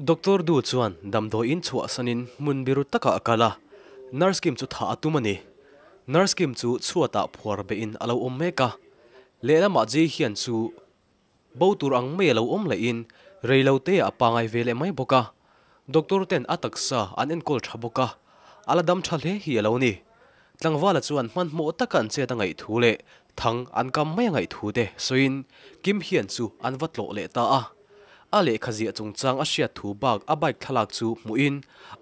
Doctor Du chuan damdawiin chhuahsanin hmun biru takah a kal a, Nurse Kim chu thah a tum a ni. Nurse Kim chu chhuatah phuar behin a lo awm mek a, lehlamah Ji Hyun chu bo tur ang mai a lo awm lehin reilote ah a pangai ve leh mai bawk a. Doctor ten a taksa an enkawl tha bawk a, a la dam tha hle hi a lo ni. Tlangvala chuan hmanhmawh taka an chet a ngaih thu leh thang an kam mai a ngaih thu te sawiin Kim Hyun chu an va tlawh leh ta a. A lehkha ziah chungchang a hriat thu bak a bike thlalak chu hmuhin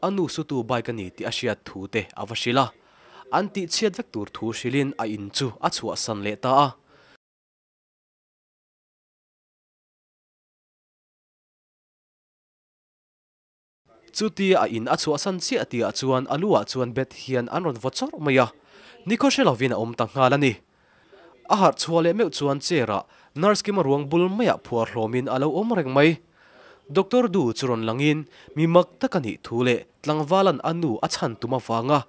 a nu sutu bike a ni tih a hriat thu te a va hrilh a. An tihchhiat vek tur thu hrilhin a in chu a chhuahsan leh ta a. Chutia a in a chhuahsan chiah tihah chuan a lu ah chuan bet hian an rawn vaw chawrh mai a, nikhaw hre lovin a awm ta nghal a ni. A harh chhuah leh meuh chuan chair ah nurse Kima ruang bul maiah phuar hlawmin a lo awm reng mai. Doctor Du chu rawn langin mi mak tak a nih thu leh tlangvalan a nu a chhan tum avanga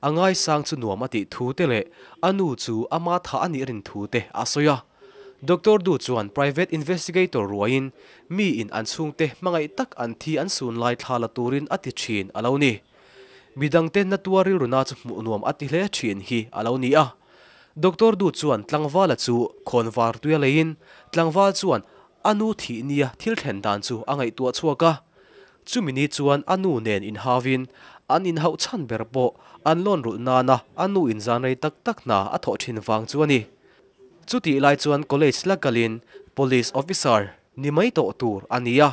a ngaisang chu nuam a tih thu te leh a nu chu ama tha a nih rin thu te a sawi a. Doctor Du chuan private investigator ruaiin mi in an chhungte hmangaih tak an thi an sun lai thla la turin a ti thin a lo ni. Midangte na tuar rilru na chu hmuh nuam a ti hle thin hi a lo ni a. Doctor Du chuan tlangvala chu khawnvar tuia leiin tlangval chuan a nu thih nia thil thlen dan chu a ngaihtuah chhuak a. Chumi ni chuan a nu nen inhauvin an inhauh chhan ber pawh an lawn rulh nana a nu in zan rei tak tak hna a thawh thin vang chu a ni. Chutih lai chuan college la kalin police officer ni mai tawh tur a ni a,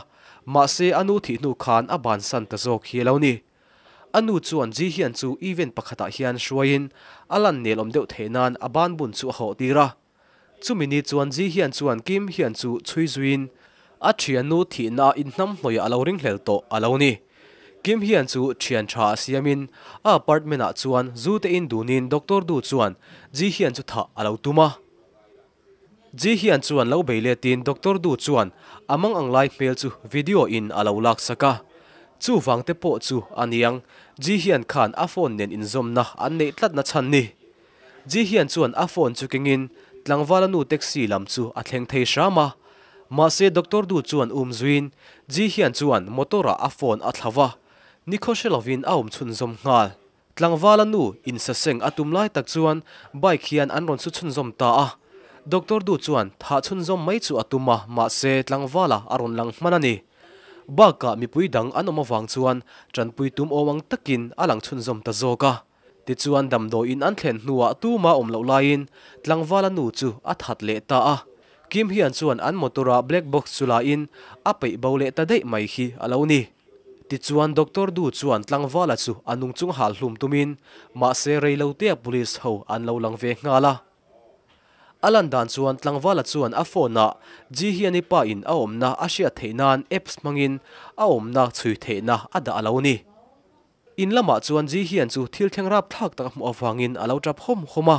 mahse a nu thih hnu khan a bansan ta zawk hi a lo ni. A nu chuan Ji Hyun chu event pakhatah hian hruaiin a lan nelawm deuh theih nan a ban bun chu a hawh tir a. Chumi ni chuan Ji Hyun chuan Kim Hyun chu chhui zuiin a thiannu thihna a inhnamhnawih a lo ringhlel tawh a lo ni. Kim hian chu thian tha a siamin a apartment ah chuan zu te in dunin Doctor Du chuan Ji Hyun chu thah a lo tum a. Ji Hyun chuan lo bei letin Doctor Du chuan a mang ang lai hmel chu video in a lo lak sak a. Chuvang te pawh chu a niang Ji Hyun khan a phone nen inzawmna an neih tlatna chhan ni. Ji Hyun chuan a phone chu kengin tlangvala nu taxi lam chu a thleng thei hram a. Mahse Doctor Du chuan um zuiin Ji Hyun chuan motor ah a phone a thla va, nikhaw hre lovin a awm chhunzawm nghal. Tlangvala nu insaseng a tum lai tak chuan bike hian an rawn su chhunzawm ta a. Doctor Du chuan thah chhunzawm mai chu a tum a, mahse tlangvala a rawn lang hman a ni. Bakah mipui dang an awm avang chuan tanpui tum awm ang takin a lang chhunzawm ta zawk a. Tichuan damdawiin an thlen hnuah tuma awm loh laiin tlangvala nu chu a that leh ta a. Kim Hian chuan an motor-a black box chu lain a peih bo leh ta daih mai hi a lo ni. Tichuan Doctor Du chuan tlangvala chu a nung chung hal hlum tumin mahse reilotea police ho an lo lang ve nghal a. A lan dan chuan tlangvala chuan a phone-ah Ji Hian-i pa in a awmna a hriat theih nan apps hmangin a awmna chhui theihna a dah a lo ni. In lamah chuan Ji Hian chu thil thleng rap thlak tak a hmuh avangin a lo tap hawm hawm a.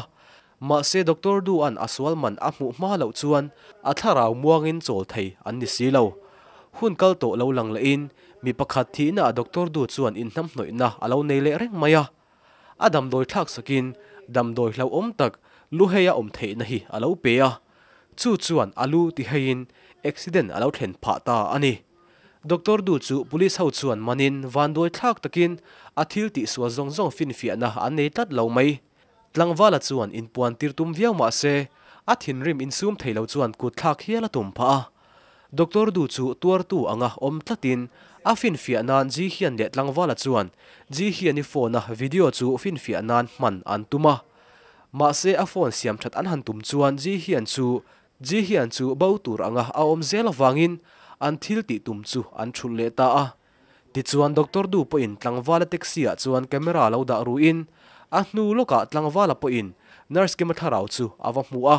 Mahse Doctor Du-a'n a sual man a hmuh hma loh chuan a thlarau muangin chawl thei an ni si lo. Hun kal tawh lo lang lehin mi pakhat thihnaah Doctor Du chuan inhnamhnawihna a lo nei leh reng mai a. A damdawi thlak sakin damdawi hlauhawm tak lu heia awm theihna hi a lo pe a. Chu chuan a lu tiheiin accident a lo thlen phah ta a ni. Doctor Du chu police ho chuan manin vanduai thlak takin a thil tihsual zawng zawng finfiahna an nei tlat lo mai. Tlangvala chuan inpuan tir tum viau mah se, a thinrim insum thei lo chuan kut thlak hial a tum phah a. Doctor Du chu tuartu anga awm tlatin a finfiah nan Ji Hian leh Tlangvala chuan Ji Hian-i phone-a video chu finfiah nan hman an tum a. Mahse a phone siam that an han tum chuan Ji Hian chu Ji hian chu bo tur anga a awm zel avangin an thil tih tum chu an thulh leh ta a. Tichuan Doctor Du pawhin tlangvala taxi ah chuan camera lo dah ruin a hnu lawkah tlangvala pawhin nurse Kima thlarau chu a va hmu a.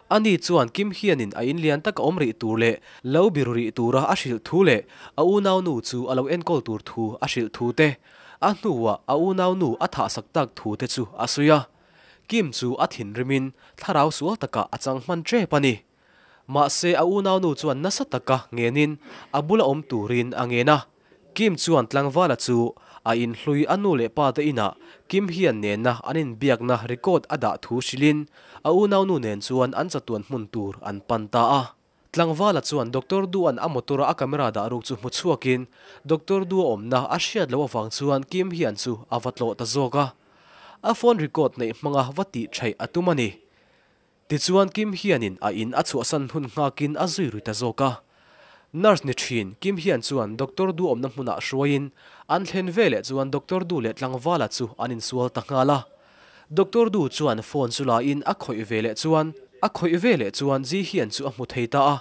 Ani chuan Kim hianin a inlian taka awm rih tur leh lo biru rih tura a hrilh thu leh a unaunu chu a lo enkawl tur thu a hrilh thu te, a hnuah a unaunu a thahsak tak thu te chu a sawi a. Kim chu a thinrimin thlarau sual takah a chang hman tep a ni. Mahse a unaunu chuan nasa taka ngenin a bula awm turin a ngen a. Kim chuan tlangvala chu a inhlui a nu leh pa te inah Kim hian nena an inbiakna record a dah thu hrilhin a unaunu nen chuan an chatuan hmun tur an pan ta a. Tlangvala chuan Doctor Dua'n a motor-a a camera dah ruk chu hmu chhuakin Doctor Dua awmna a hriat loh avang chuan Kim Hian chu a va tlawh ta zawk a. A phone record neih hmanga va tih theih a tum a ni. Tichuan Kim Hianin a in a chhuahsan hun nghakin a zui rui ta zawk a. Nurse ni thin Kim Hian chuan Doctor Du awmna hmunah hruaiin an thlen veleh chuan Doctor Du leh Tlangvala chu an insual ta nghal a. Doctor Du chuan phone chu la in a khawih ve leh chuan a khawih ve leh chuan Ji Hian chu a hmu thei ta a.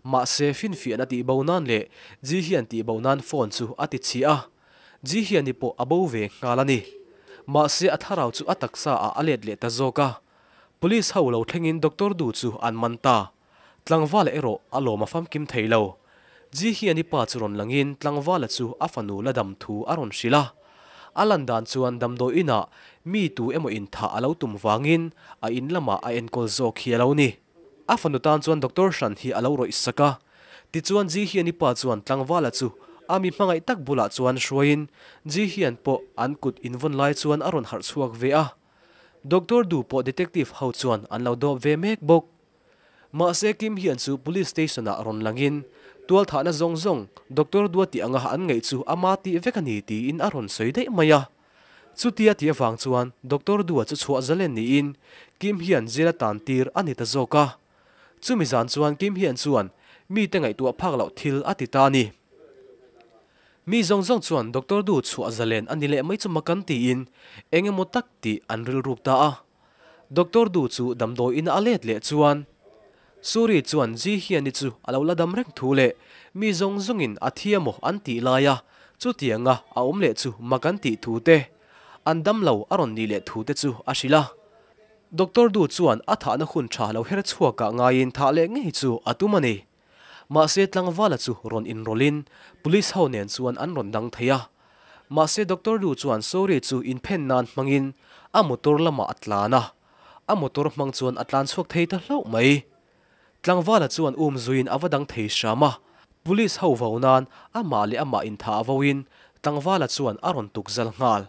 Mahse finfiahna tih bo nan leh Ji Hian tih bo nan phone chu a ti chhi a. Ji Hian-i pawh a bo ve nghal a ni. Mahse a thlarau chu a taksa ah a let leh ta zawk a. Police ho lo thlengin Doctor Du chu an man ta. Tlangvala erawh a lawm a famkim thei lo. Ji Hian-i pa chu rawn langin Tlangvala chu a fanu la dam thu a rawn hrilh a. A lan dan chuan damdawi inah mi tu emaw inthah a lo tum vangin a in lamah a enkawl zawk hi a lo ni. A fanu tan chuan Doctor hran hi a lo rawih sak a. Tichuan Ji Hian-i pa chuan Tlangvala chu a mi hmangaih tak bulah chuan hruaiin Ji Hian pawh an kut invawn lai chuan a rawn harh chhuak ve a. Doctor Du pawh detective ho chuan an lo dawp ve mek bawk. Mahse Kim hian chu Police Station ah rawn langin tualthahna zawng zawng Doctor Duati anga an ngaih chu ama tih vek a ni tiin a rawn sawi daih mai a. Chutia tih avang chuan Doctor Dua chu chhuah zalen niin Kim hian jail a tan tir a ni ta zawk a. Chumi zan chuan Kim hian chuan mite ngaihtuah phak loh thil a ti ta a ni. Mi zawng zawng chuan Doctor Du chhuah zalen a ni leh mai chu mak an tiin eng emaw tak tih an rilruk ta a. Doctor Du chu damdawi ina a let leh chuan Suri chuan Ji Hian-i chu a lo la dam reng thu leh mi zawng zawngin a thi emaw an tih laia chutianga a awm leh chu mak an tih thu te, an dam lo a rawn nih leh thu te chu a hrilh a. Doctor Du chuan a thahna hun tha lo her chhuakah ngaiin thah leh ngei chu a tum a ni. Mahse tlangvala chu rawn inrawlhin police ho nen chuan an rawn dang thei a. Mahse Doctor Lu chuan Sori chu inphen nan hmangin a motor lamah a tlan a, a motor hmang chuan a tlan chhuak thei ta hlauh mai. Tlangvala chuan um zuiin a va dang thei hram a, police ho vo nan amah leh amah intha a voin tlangvala chuan a rawn tuk zal nghal.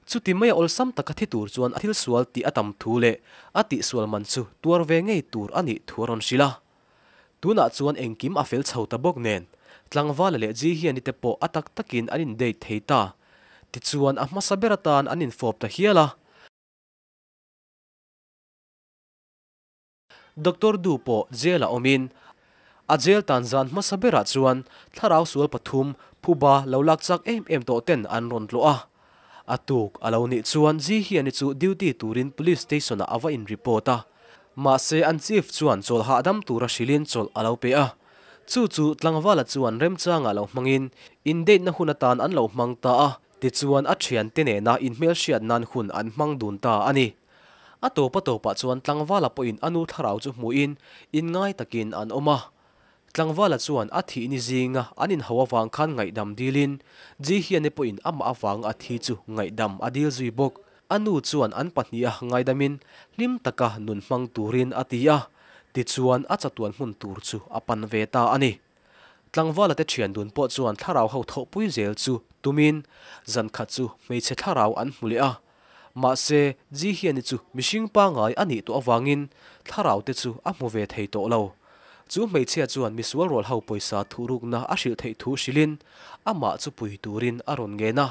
Chuti maia awlsam taka thi tur chuan a thil sual tih a tam thu leh a tihsual man chu tuar ve ngei tur a nih thu a rawn hrilh a. Tunah chuan engkim a fel chho ta bawk nen, Tlangvala leh Ji Hiani te pawh a tak takin an in date thei ta. Tichuan a hmasa ber atan an infawp ta hial a. Doctor Du pawh jail ah awmin, a jail tan zan hmasa berah chuan thlarau sual pathum phuba lo lak chak em em tawh ten an rawn tlawh a. A tuk a lo nih chuan Ji Hiani chu duty turin police station ah a va in report a. Mahse an chief chuan chawlh hahdam tura hrilhin chawlh a lo pe a. Chu chu tlangvala chuan remchangah lo hmangin in date na hun atan an lo hmang ta a, tichuan a thiante nena inhmelhriat nan hun an hmang dun ta a ni. A tawp a tawpah chuan tlangvala pawhin a nu thlarau chu hmuhin inngai takin an awm a. Tlangvala chuan a thih ni zinga an inhau avang khan ngaihdam dilin Ji Hiane pawhin amah avanga a thi chu ngaihdam a dil zui bawk. A nu chuan an pahniha ngaidamin hlim taka nun hmang turin a ti a, tichuan a chatuan hmun tur chu a pan ve ta a ni. Tlangvala te thian dun pawh chuan thlarau ho thawhpui zel chu tumin zan khat chu hmeichhe thlarau an hmu leh a. Mahse, Ji Hiani chu mihring pangngai a nih tawh avangin thlarau te chu a hmu ve thei tawh lo. Chu hmeichhia chuan misual rual ho pawisa thuhrukna a hrilh theih thu hrilhin amah chu pui turin a rawn ngen a.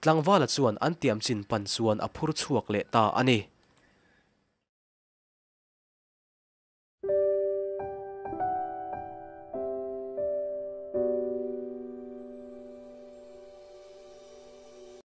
Tlangvala chuan an tiam chin pan chuan a phur chhuak leh ta a ni.